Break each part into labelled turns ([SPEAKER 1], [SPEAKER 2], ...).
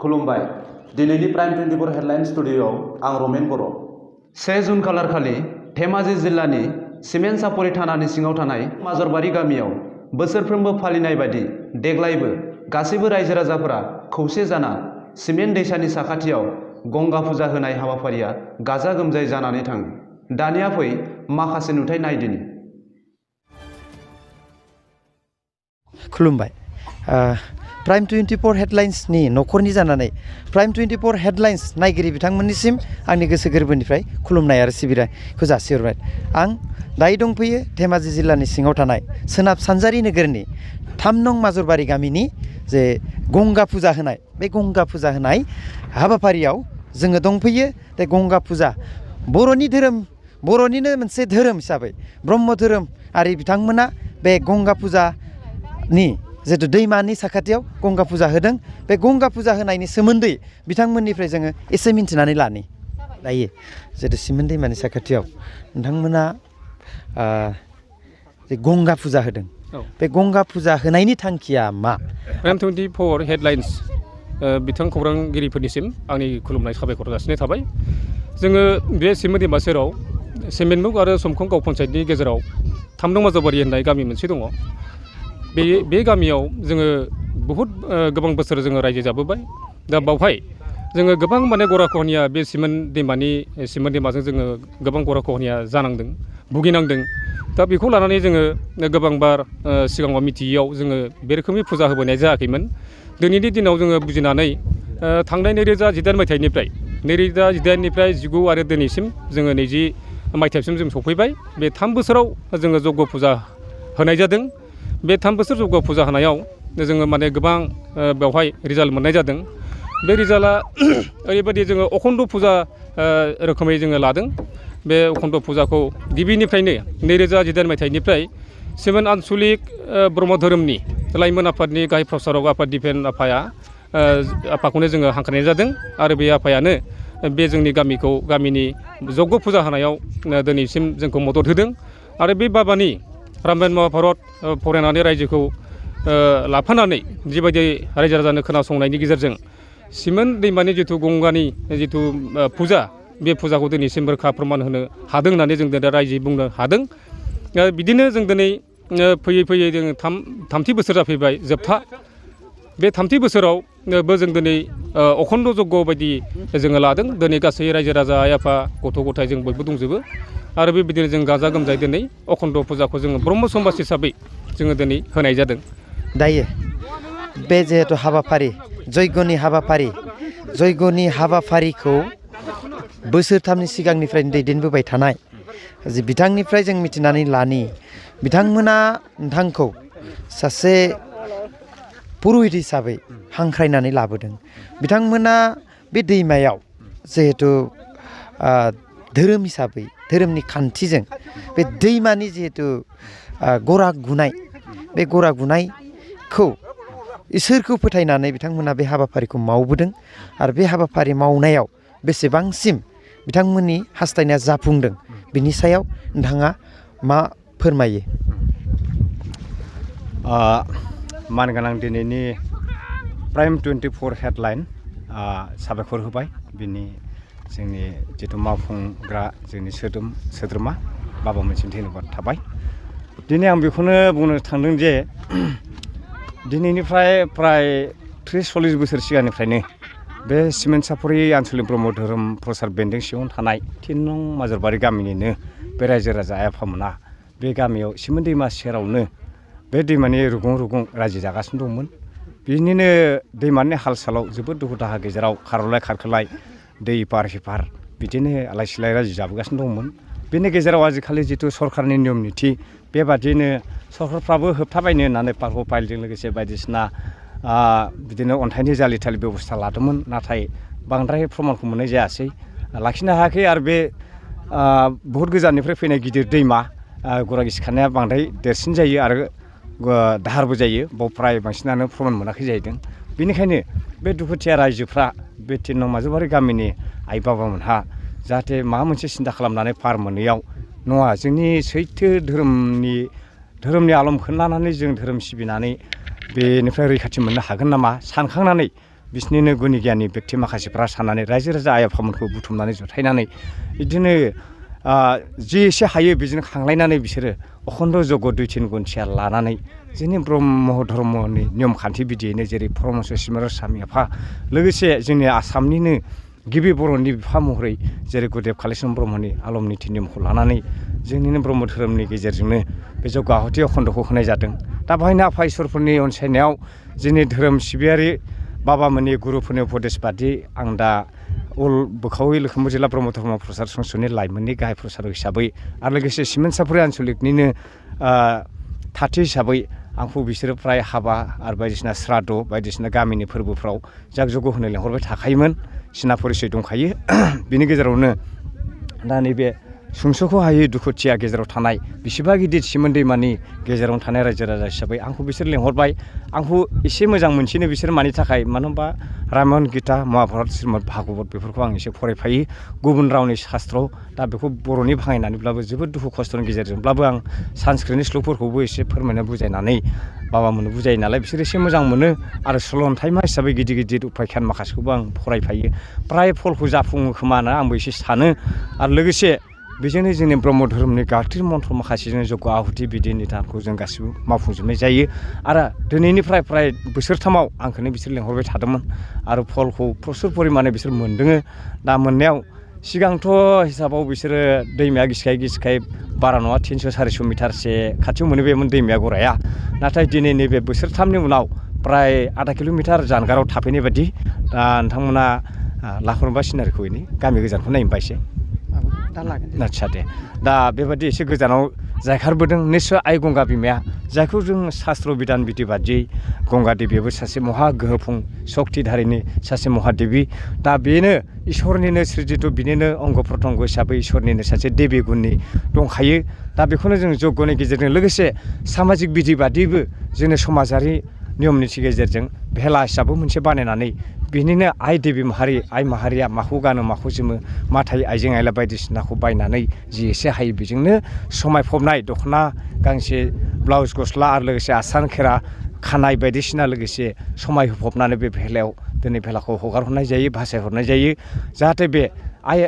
[SPEAKER 1] खुलुमबाय दिनैनि prime 24 headline स्टुडिय'आव आं रमेन बर'। 1 जुन खालार खालि धेमाजि जिल्लानि सिमेन्ट सापरि थानानि सिङाव थानाय माजरबारि गामियाव बोसोरफ्रोमबो फालिनाय बायदि देग्लायबो गासैबो रायजो राजाफोरा खौसे जाना सिमेन्ट दैसानि साखाथियाव गंगा फुजा होनाय हाबाफारिया गाजा गोमजायै जानानै थाङो। दानिया फै माखासे नुथाय नायदिनि।
[SPEAKER 2] खुलुमबाय प्राइम 24 हेडलाइन्सनि न'खरनि जानानै प्राइम 24 हेडलाइन्स नायगिरि बिथांमोननिसिम आंनि गोसो गोरबोनिफ्राय खुलुमनाय आरो सिबिनायखौ जासिहरबाय। आं दायो दंफैयो धेमाजि जिल्लानि सिङाव थानाय सोनाब सानजारि नोगोरनि 3 नं माजरबारि गामिनि जे गंगा फुजा होनाय बे गंगा फुजा होनाय हाबाफारियाव जोङो दंफैयो। बे गंगा फुजा बर'निनो मोनसे धोरोम हिसाबै ब्रह्म धोरोमारि बिथांमोना बे गंगा फुजानि जितु दैमानि साखाथियाव गंगा फुजा होदों। बे गंगा फुजा होनायनि सोमोन्दै बिथांमोननिफ्राय जोङो एसे मिन्थिनानै लानि। दायो जितु सिमेन्ट दैमानि साखाथियाव नोंथांमोना जे गंगा फुजा होदों, बे गंगा फुजा होनायनि थांखिया मा?
[SPEAKER 3] प्राइम 24 हेडलाइन्स बिथां खौरांगिरिफोरनिसिम आंनि खुलुमनाय साबायखर जासिनाय थाबाय। जोङो बे सिमेन्ट दैमा सेराव सेमेन्टमुग आरो समखं गाव पन्सायतनि गेजेराव 3 नं माजरबारि होननाय गामि मोनसे दङ। बे गामियाव जोङो बहुद गोबां बोसोर जोङो रायजो जाबोबाय। दा बावहाय जोङो गोबां माने गराखहनिया बे सिमेन्ट दैमाजों जोङो गोबां गराखहनिया जानांदों, भुगिनांदों। दा बेखौ लानानै जोङो गोबांबार सिगाङाव मिथियैयाव जोङो बे रोखोमनि फुजा होबोनाय जायाखैमोन। दिनैनि दिनाव जोङो बुजिनानै थांनाय 2018 मायथाइनिफ्राय 19 आरो दिनैसिम जोङो 20 मायथाइसिम जों सफैबाय। बे 3 बोसोराव जोङो जग्य फुजा होनाय जादों। बे 3 बोसोर जग्य फुजा होनायाव जोङो माने गोबां बेवहाय रिजाल्ट मोननाय जादों। बे रिजाल्टआ ओरैबायदि जोङो अखण्ड फुजा रोखोमै जोङो लादों। बे अखण्ड फुजाखौ गिबिनिफ्रायनो 2018 मायथाइनिफ्राय सिमेन्ट आन्सलिक ब्रह्म धोरोमनि लाइमोन आफादनि गाहाय प्रसारक आफाद दिपेन आफाखौनो जोङो हांख्रायनाय जादों। आरो बे आफायानो बे जोंनि गामिनि जग्य फुजा होनायाव दिनैसिम जोंखौ मदद होदों। आरो बे बाबानि रामायण महाभारत फरायनानै रायजोखौ लाफानानै जिबायदि रायजो राजानो खोनासंनायनि गेजेरजों सिमेन्ट दैमानि जिथु गंगानि जिथु फुजा, बे फुजाखौ दिनैसिम रोखा फोरमान होनो हादों होननानै जों दिनै रायजोयै बुंनो हादों। बिदिनो जों दिनै फैयै जोङो थामथि बोसोर जाफैबाय जोबथा। बे थामथि बोसोरावबो जों दिनै अखण्ड जग्य बायदि जोङो लादों। दिनै गासै रायजो राजा आइ आफा गथ' गथाय जों बयबो दंजोबो। आरो बेबायदिनो जों गाजा गोमजायै दिनै अखण्ड फुजाखौ जोङो ब्रह्म समाज हिसाबै जोङो दिनै होनाय जादों।
[SPEAKER 2] दायो बे जिहेतु हाबाफारि जयग'नि हाबाफारिखौ बोसोरथामनि सिगांनिफ्रायनो दैदेनबोबाय थानाय जि बिथांनिफ्राय जों मिथिनानै लानि। बिथांमोना नोंथांखौ सासे पुर'हित हिसाबै हांख्रायनानै लाबोदों। बिथांमोना बे दैमायाव जिहेतु धोरोम हिसाबै धोरोमनि खान्थिजों बे दैमानि जिहेतु गरा गुनाय, बे गरा गुनायखौ इसोरखौ फोथायनानै बिथांमोना बे हाबाफारिखौ मावबोदों। आरो बे हाबाफारि मावनायाव बेसेबांसिम बिथांमोननि हास्थायनाया जाफुंदों, बिनि सायाव नोंथाङा मा फोरमायो?
[SPEAKER 4] मानगोनां दिनैनि प्राइम 24 हेडलाइन साबायखर होबाय। बिनि जोंनि जिथु मावफुंग्रा जोंनि सोद्रोमा बाबा मोनसिम धन्यबाद थाबाय। दिनै आं बेखौनो बुंनो थांदों जे दिनैनिफ्राय प्राय 30-40 बोसोर सिगांनिफ्रायनो बे सिमेन्ट सापरि आन्सलिक ब्रह्म धोरोम प्रसार बेन्दों सिङाव थानाय 3 नं माजरबारि गामिनिनो बे रायजो राजा आइ आफामोना बे गामियाव सिमेन्ट दैमा सेरावनो बे दैमानि रुगुं रायजो जागासिनो दंमोन। बिनिनो दैमानि हाल सालाव जोबोद दुखु दाहा गेजेराव खारलाय खारखोलाय दै पार हेफार बिदिनो आलाय सिलाय रायजो जाबोगासिनो दंमोन। बेनि गेजेराव आजिखालि जिथु सरकारनि नियम निथि बेबादिनो सरकारफ्राबो होबथाबायनो होननानै पार्क फाइलजों लोगोसे बायदिसिना बिदिनो अन्थाइनि जालि थालि बेबस्था लादोंमोन। नाथाय बांद्राय प्रमानखौ मोननाय जायासै, लाखिनो हायाखै। आरो बे बहुद गोजाननिफ्राय फैनाय गिदिर दैमा गरा गिसिखानाया बांद्राय देरसिन जायो आरो दाहारबो जायो। बाव प्राय बांसिनानो प्रमान मोनाखै जाहैदों। बेनिखायनो बे दुखुथिया रायजोफ्रा बे 3 नं माजरबारि गामिनि आइ बाबामोनहा जाहाथे माबा मोनसे सिन्था खालामनानै पार मोनैयाव नङा, जोंनि सैथो धोरोमनि आलमखौनो लानानै जों धोरोम सिबिनानै बेनिफ्राय रैखाथि मोननो हागोन नामा सानखांनानै बिसोरनिनो गुनि गियानि बेक्ति माखासेफ्रा साननानै रायजो राजा आइ आफामोनखौ बुथुमनानै जथायनानै बिदिनो जि एसे हायो बेजोंनो खांलायनानै बिसोरो अखन्द जग दुइ तिन गुन्थिया लानानै जोंनि ब्रह्म धर्मनि नियम खान्थि बिदियैनो जेरै परमहंस सिमर स्वामी आफा लोगोसे जोंनि आसामनिनो गिबि बर'नि बिफा महरै जेरै गुरुदेब कालिचरन ब्रह्मनि आलम निति नियमखौ लानानै जोंनिनो ब्रह्म धोरोमनि गेजेरजोंनो बे जग आहुति अखन्दखौ होनाय जादों। दा बेहायनो आफा इसोरफोरनि अनसायनायाव जोंनि धोरोम सिबियारि बाबामोननि गुरुफोरनि उपदेश बादि आं दा उल बोखावै लखिमपुर जिल्ला ब्रह्म धर्म प्रसार संसदनि लाइमोननि गाहाय प्रसारक हिसाबै आरो लोगोसे सिमेन्ट सापरि आन्सलिकनिनो थाथि हिसाबै आंखौ बिसोरो फ्राय हाबा आरो बायदिसिना श्राद्ध बायदिसिना गामिनि फोरबोफ्राव जाग जग होनो लेंहरबाय थाखायोमोन सिना परिचय दंखायो। बिनि गेजेरावनो दा नैबे सुंस'खौ हायै दुखुथिया गेजेराव थानाय बिसिबा गिदिर सिमोन दैमानि गेजेरावनो थानाय रायजो राजा हिसाबै आंखौ बिसोर लेंहरबाय। आंखौ एसे मोजां मोनसिनो बिसोर मानि थाखाय मानो होनबा रामायण गीता महाभारत श्रीमद भागवत बेफोरखौ आं एसे फरायफायो गुबुन रावनि शास्त्र दा बेखौ बर'नि बाहायनानैब्लाबो जोबोद दुखु खस्थ'नि गेजेरजोंब्लाबो आं संस्कृतनि श्लोकफोरखौबो एसे फोरमायना बुजायनानै बाबामोननो बुजायो नालाय बिसोर एसे मोजां मोनो आरो सल'न्थाइमा हिसाबै गिदिर गिदिर उपाख्यान माखासेखौबो आं फरायफायो फ्राय फलखौ जाफुङो खोमा होनना आंबो एसे सानो आरो लोगोसे बेजोंनो जोंनि ब्रह्म धोरोमनि गारथिर मन्त्र माखासे जों जग आहुति बिदि निदानखौ जों गासिबो मावफुंजोबनाय जायो आरो दिनैनिफ्राय फ्राय बोसोरथामाव आंखौनो बिसोर लेंहरबाय थादोंमोन आरो फलखौ प्रसुर परिमाणे बिसोर मोनदोङो। दा मोननायाव सिगांथ' हिसाबाव बिसोरो दैमाया गिसिखाय बारा नङा 300-400 मिटारसे खाथियाव मोनहैबायमोन दैमाया गराया नाथाय दिनै नैबे बोसोरथामनि उनाव प्राय आधा किल'मिटार जानगाराव थाफैनाय बायदि दा नोंथांमोना लाहरबा सिनारिखौ एनै गामि गोजानखौ नायनोबा एसे आदसा दे दा बेबादि एसे गोजानाव जायखारबोदों निस्सय आइ गंगा बिमाया जायखौ जों शास्त्र बिधान बिदि बादियै गंगा देबियाबो सासे महा गोहोफुं सक्तिधारिनि सासे महादेबि दा बेनो इसोरनिनो सृजित बिनिनो अंग प्रत्यंग हिसाबै इसोरनिनो सासे देबि गुननि दंखायो। दा बेखौनो जों जग्यनि गेजेरजों लोगोसे सामाजिक बिधि बादियैबो जोंनि समाजारि नियम निथि गेजेरजों भेला हिसाबै मोनसे बानायनानै बिनिनो आइ देबि माहारि आइ माहारिया माखौ गानो माखौ जोमो मा थायो आइजें आइला बायदिसिनाखौ बायनानै जि एसे हायो बेजोंनो समायफबनाय दख'ना गांसे ब्लाउस गस्ला आरो लोगोसे आसान खेरा खानाय बायदिसिना लोगोसे समाय होफबनानै बे भेलायाव दिनै भेलाखौ हगार हरनाय जायो भासायहरनाय जायो जाहाथे बे आइ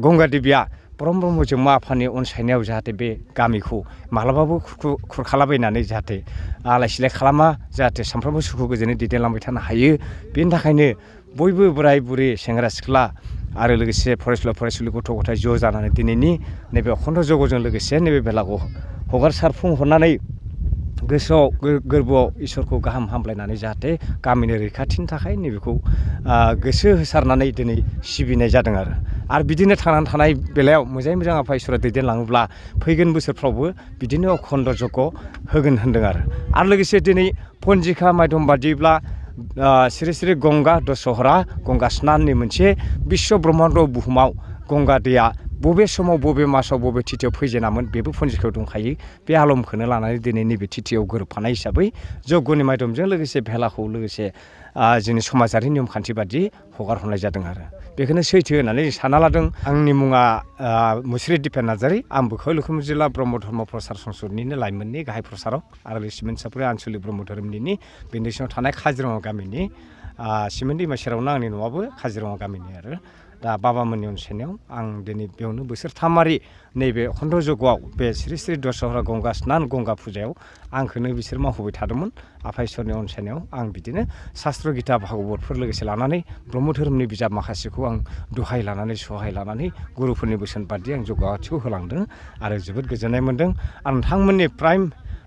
[SPEAKER 4] गंगा देबिया ब्रह्म जोंमा आफानि अनसायनायाव जाहाथे बे गामिखौ मालाबाबो खुरखालाबायनानै जाहाथे आलाय सिलाय खालामा जाहाथे सानफ्रोमबो सुखु गोजोनै दैदेनलांबाय थानो हायो बेनि थाखायनो बयबो बोराय बुरि सेंग्रा सिख्ला आरो लोगोसे फरायसुला फरायसुलि गथ' गथाय ज' जानानै दिनैनि नैबे अखन्द जगजों लोगोसे नैबे बेलाखौ हगारसारफुंहरनानै गोसोआव गोरबोआव इसोरखौ गाहाम हामलायनानै जाहाथे गामिनि रैखाथिनि थाखाय नैबेखौ गोसो होसारनानै दिनै सिबिनाय जादों आरो बिदिनो थांनानै थानाय बेलायाव मोजाङै मोजां आफा इसोरा दैदेनलाङोब्ला फैगोन बोसोरफ्रावबो बिदिनो अखन्द जग होगोन होनदों आरो लोगोसे दिनै पन्जिका माध्यम बादिब्ला सिरि सिरि गंगा दशहरा गंगा स्नाननि मोनसे बिश्व ब्रह्माण्ड बुहुमाव गंगा दैया बबे समाव बबे मासाव बबे तिथियाव फैजेनामोन बेबो पन्जिकायाव दंखायो बे आलमखौनो लानानै दिनै नैबे तिथियाव गोरोबफानाय हिसाबै जग्यनि माध्यमजों लोगोसे भेलाखौ लोगोसे जोंनि समाजारि नियम खान्थि बादि हगार हरनाय जादों आरो बेखौनो सैथो होननानै सानना लादों। आंनि मुङा मुस्रि दिपेन नार्जारि आं बोखाव लखिमपुर जिल्ला ब्रह्म धर्म प्रसार संसदनिनो लाइमोननि गाहाय प्रसारक आरो सिमेन्ट सापरि आन्सलिक ब्रह्म धोरोमनि बेनि सिङाव थानाय काजिरङा गामिनि सिमेन्ट दैमा सेरावनो आंनि न'आबो काजिरङा गामिनि आरो दा बाबामोननि अनसायनायाव आं दिनै बेयावनो बोसोरथामारि नैबे अखन्द जगआव बे स्रि स्रि दशहरा गंगा स्नान गंगा फुजायाव आंखौनो बिसोर मावहोबाय थादोंमोन आफा इसोरनि अनसायनायाव आं बिदिनो शास्त्र गीता भागवतफोर लोगोसे लानानै ब्रह्म धोरोमनि बिजाब माखासेखौ आं दुहाय लानानै सहाय लानानै गुरुफोरनि बोसोन बादि आं जग आहुतिखौ होलांदों आरो जोबोद गोजोननाय मोन्दों आरो नोंथांमोननि प्राइम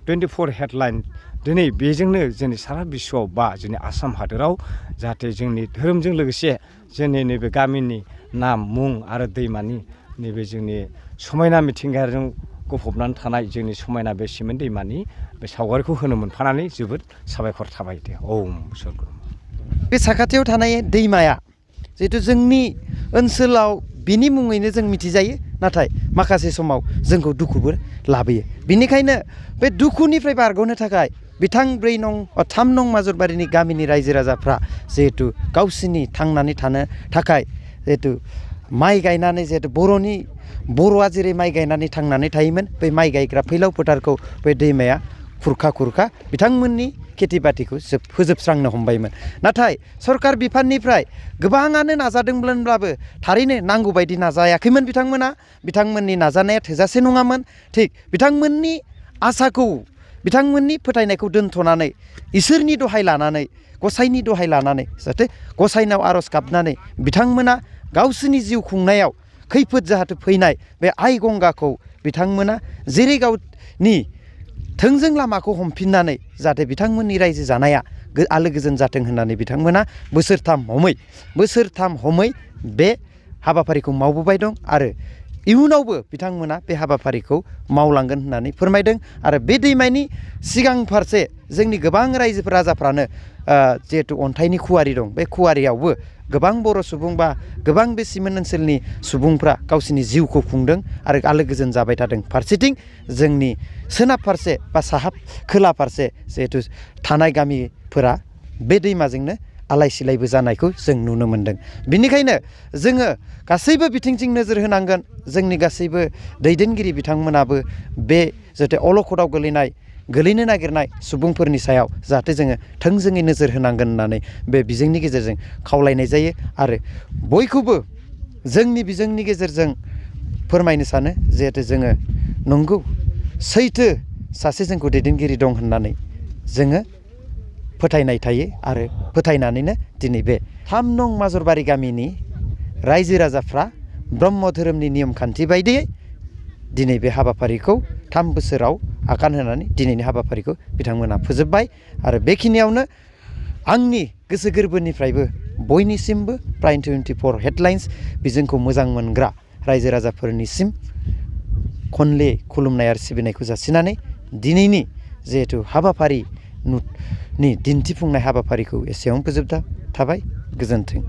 [SPEAKER 4] 24 हेडलाइन दिनै बेजोंनो जोंनि सारा बिश्वआव बा जोंनि आसाम हादोराव जाहाथे जोंनि धोरोमजों लोगोसे जोंनि नैबे गामिनि नाम मुं आरो दैमानि नैबे जोंनि समायना मिथिंगायारिजों गफबनानै थानाय जोंनि समायना बे सिमेन्ट दैमानि बे सावगारिखौ होनो मोनफानानै जोबोद साबायखर थाबाय दे ओम सदगुरु।
[SPEAKER 2] बे साखाथियाव थानाय दैमाया जिहेथु जोंनि ओनसोलाव बिनि मुङैनो जों मिथिजायो नाथाय माखासे समाव जोंखौ दुखुबो लाबोयो बेनिखायनो बे दुखुनिफ्राय बारग'नो थाखाय बिथां 3 नं माजरबारिनि गामिनि रायजो राजाफ्रा जिहेथु गावसिनि थांनानै थानो थाखाय जिहेथु माइ गायनानै जिहेथु बर'आ जेरै माइ गायनानै थांनानै थायोमोन बै माइ गायग्रा फैलाव फोथारखौ बे दैमाया खुरखा खुरखा बिथांमोननि खेथि बाथिखौ फोजोबस्रांनो हमबायमोन नाथाय सरकार बिफाननिफ्राय गोबाङानो नाजादोंब्लाबो थारैनो नांगौ बायदि नाजायाखैमोन बिथांमोननि नाजानाया थोजासे नङामोन थिग बिथांमोननि आसाखौ बिथांमोननि फोथायनायखौ दोनथ'नानै इसोरनि दहाय लानानै गसाइनि दहाय लानानै जाहाथे गसाइनाव आर'ज गाबनानै बिथांमोना गावसोरनि जिउ खुंनायाव खैफोद जाहाथे फैनाय बे आइ गंगाखौ बिथांमोना जेरै गावनि थोंजों लामाखौ हमफिननानै जाहाथे बिथांमोननि रायजो जानाया आलो गोजोन जाथों होननानै बिथांमोना बोसोरथाम हमै बे हाबाफारिखौ मावबोबाय दं आरो इयुनावबो बिथांमोना बे हाबाफारिखौ मावलांगोन होननानै फोरमायदों आरो बे दैमानि सिगां फारसे जोंनि गोबां रायजो राजाफ्रानो जिहेथु अन्थाइनि खुवारि दं बे खुवारियावबो गोबां बर' सुबुं बा गोबां बे सिमेन्ट ओनसोलनि सुबुंफ्रा गावसिनि जिउखौ खुंदों आरो आलो गोजोन जाबाय थादों फारसेथिं जोंनि सोनाब फारसे बा खोला फारसे जिहेथु थानाय गामिफोरा बे दैमाजोंनो आलाय सिलायबो जानायखौ जों नुनो मोन्दों बिनिखायनो जोङो गासैबो बिथिंजों नोजोर होनांगोन जोंनि गासैबो दैदेनगिरि बिथांमोनाबो बे जाहाथे अलखदाव गोलैनो नागिरनाय सुबुंफोरनि सायाव जाहाथे जोङो थोंजोङै नोजोर होनांगोन होननानै बे बिजोंनि गेजेरजों खावलायनाय जायो आरो बयखौबो जोंनि बिजोंनि गेजेरजों फोरमायनो सानो जिहेथु जोङो नंगौ सैथो सासे जोंखौ दैदेनगिरि दं होननानै जोङो फोथायनाय थायो आरो फोथायनानैनो दिनै बे 3 नं माजरबारि गामिनि रायजो राजाफ्रा ब्रह्म धोरोमनि नियम खान्थि बायदियै दिनै बे हाबाफारिखौ 3 बोसोराव आगान होनानै दिनैनि हाबाफारिखौ बिथांमोना फोजोबबाय आरो बेखिनियावनो आंनि गोसो गोरबोनिफ्रायबो बयनिसिमबो प्राइम 24 हेडलाइन्स बिजोंखौ मोजां मोनग्रा रायजो राजाफोरनिसिम खनले खुलुमनाय आरो सिबिनायखौ जासिनानै दिनैनि जिहेथु हाबाफारिनि दिन्थिफुंनाय हाबाफारिखौ एसेयावनो फोजोबना थाबाय गोजोन्थों।